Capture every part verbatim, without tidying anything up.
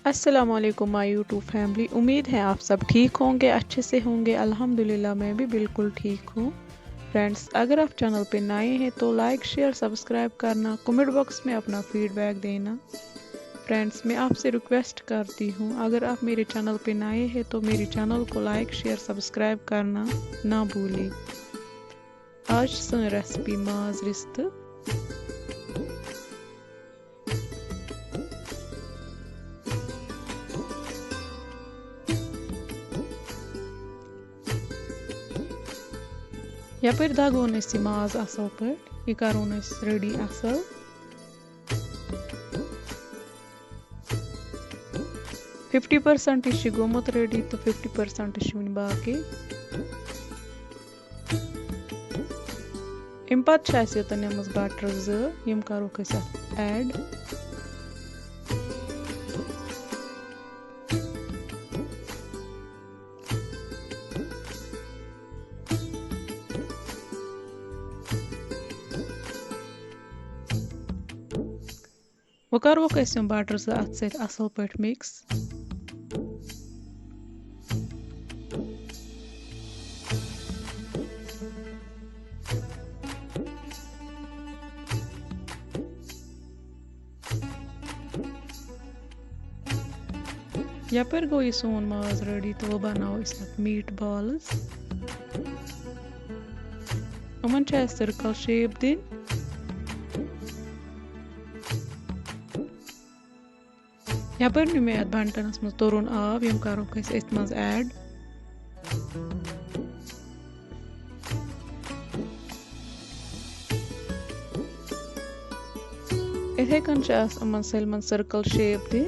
السلام علیکم مائی YouTube family, امید ہے آپ سب ٹھیک ہوں گے، اچھے سے ہوں گے۔ الحمدللہ میں بھی بالکل ٹھیک ہوں۔ فرینڈز، اگر آپ چینل پہ نئے ہیں تو لائک، شیئر، سبسکرائب کرنا، کمنٹ باکس میں اپنا فیڈ بیک دینا۔ فرینڈز، میں آپ سے ریکویسٹ کرتی ہوں، اگر آپ میرے چینل پہ نئے ہیں تو میرے چینل کو لائک، شیئر، سبسکرائب کرنا نہ بھولیں۔ آج چھِ سٲنۍ ریسپی ماز رِستہٕ۔ یپٲرۍ دگون أسۍ یہِ ماز اصل پٲٹھۍ، یہِ کرون أسۍ ریڈی اصل۔ ففٹی پٔرسنٹ چھُ گوٚمُت ریڈی تہٕ ففٹی پٔرسنٹ چھُ وُنہِ باقٕے۔ اَمہِ پتہٕ چھِ اَسہِ یوٚتن نِمٕژ بٹر زٕ، یِم کَرُکھ أسۍ اَتھ ایڈ۔ وۄنۍ کَرہوکھ أسۍ یِم بٹر زٕ اَتھ سۭتۍ اَصٕل پٲٹھۍ مِکس۔ یپٲرۍ گوٚو یہِ سون ماز ریڈی تہٕ وۄنۍ بناوو أسۍ اَتھ میٖٹ بالٕز۔ یِمن چھِ اَسہِ سٔرکل شیپ دِنۍ۔ یپٲرۍ نیوٗ مےٚ یَتھ بنٹنس منٛز تُرُن آب، یِم کَرہوکھ أسۍ أتھۍ منٛز ایڈ۔ یِتھَے کٔنۍ چھِ اَتھ یِمَن سٲلمَن سٔرکٕل شیپ دِنۍ۔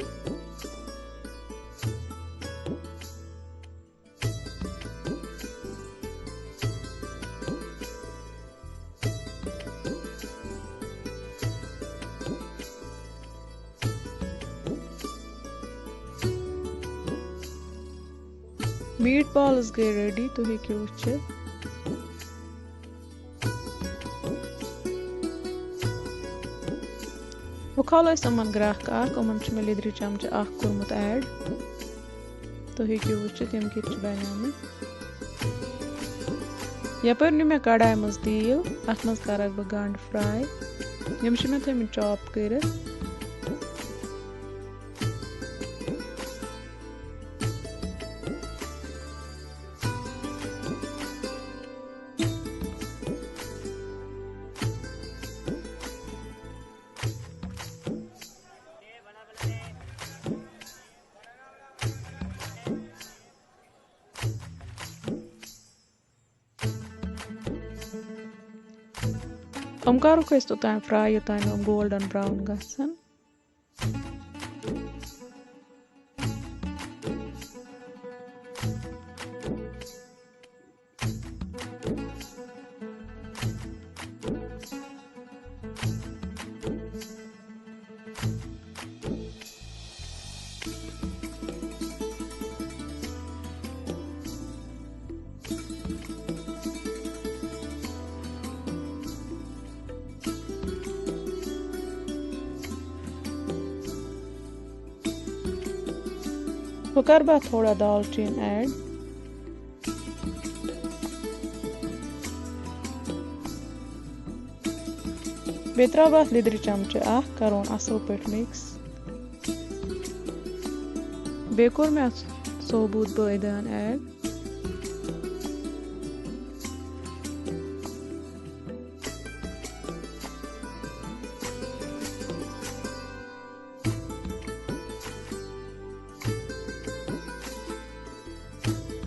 میٖٹ بالٕز گٔے ریڈی، تُہۍ ہیٚکِو وٕچھِتھ۔ وۄنۍ کھالو أسۍ یِمَن گرٛٮ۪کھ اَکھ، یِمَن چھُ مےٚ لیٚدرِ چمچہٕ اَکھ کوٚرمُت ایڈ۔ تُہۍ ہیٚکِو وٕچھِتھ یِم کِتھ چھِ بَنیمٕتۍ۔ یپٲرۍ نیوٗ مےٚ کڑایہِ منٛز تیٖل، اَتھ منٛز کَرَکھ بہٕ گنٛڈٕ فرٛاے۔ یِم چھِ مےٚ تھٲومٕتۍ چاپ کٔرِتھ۔ یِم کَرُکھ أسۍ توٚتام فرٛاے، یوٚتام یِم گولڈن براوُن گژھن۔ بہٕ کَرٕ بہٕ اَتھ تھوڑا دالچیٖن ایڈ۔ بیٚیہِ ترٛاوٕ بہٕ اَتھ لیٚدرِ چمچہٕ اَکھ، کَرون اَصٕل پٲٹھۍ مِکس۔ بیٚیہِ کوٚر مےٚ اَتھ ثوبوٗت بٲدیان ایڈ۔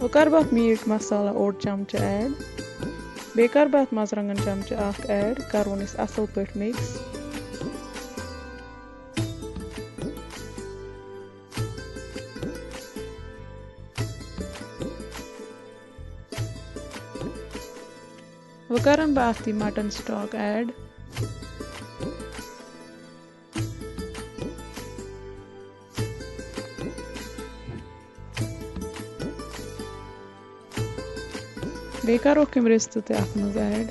وۄنۍ کَرٕ بہٕ اَتھ میٖٹ مصالہ اوٚڑ چمچہٕ ایڈ۔ بیٚیہِ کَرٕ بہٕ اَتھ مرژٕوانٛگن چمچہٕ اَکھ ایڈ۔ کَرون أسۍ اَصٕل پٲٹھۍ مِکس۔ وۄنۍ کَرَن بہٕ اَتھ یہِ مٹن stock ایڈ۔ بیٚیہِ کَرو یِم رِستہٕ تہِ اَتھ منٛز ایڈ۔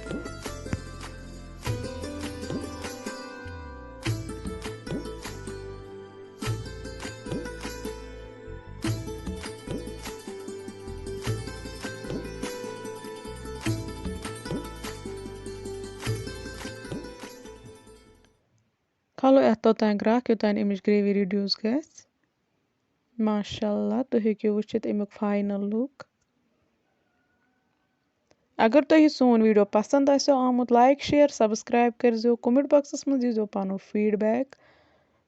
کھالو یَتھ توٚتام گرٛکھ، یوٚتام اَمِچ gravy reduce گژھِ۔ ماشاء اللہ، تُہۍ ہیٚکِو وٕچھِتھ اَمیُک final look۔ اگر تۄہہِ یہِ سون video پسنٛد آسیو آمُت، like، share، subscribe کٔرۍزیو، comment boxس منٛز دیٖزیو پنُن feedback۔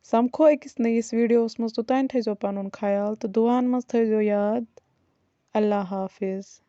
سمکھو أکِس نٔیِس videoہس منٛز، توٚتام تھٲیزیو پنُن خیال تہٕ دُعاہن منٛز تھٲیزیو یاد۔ اللہ حافظ۔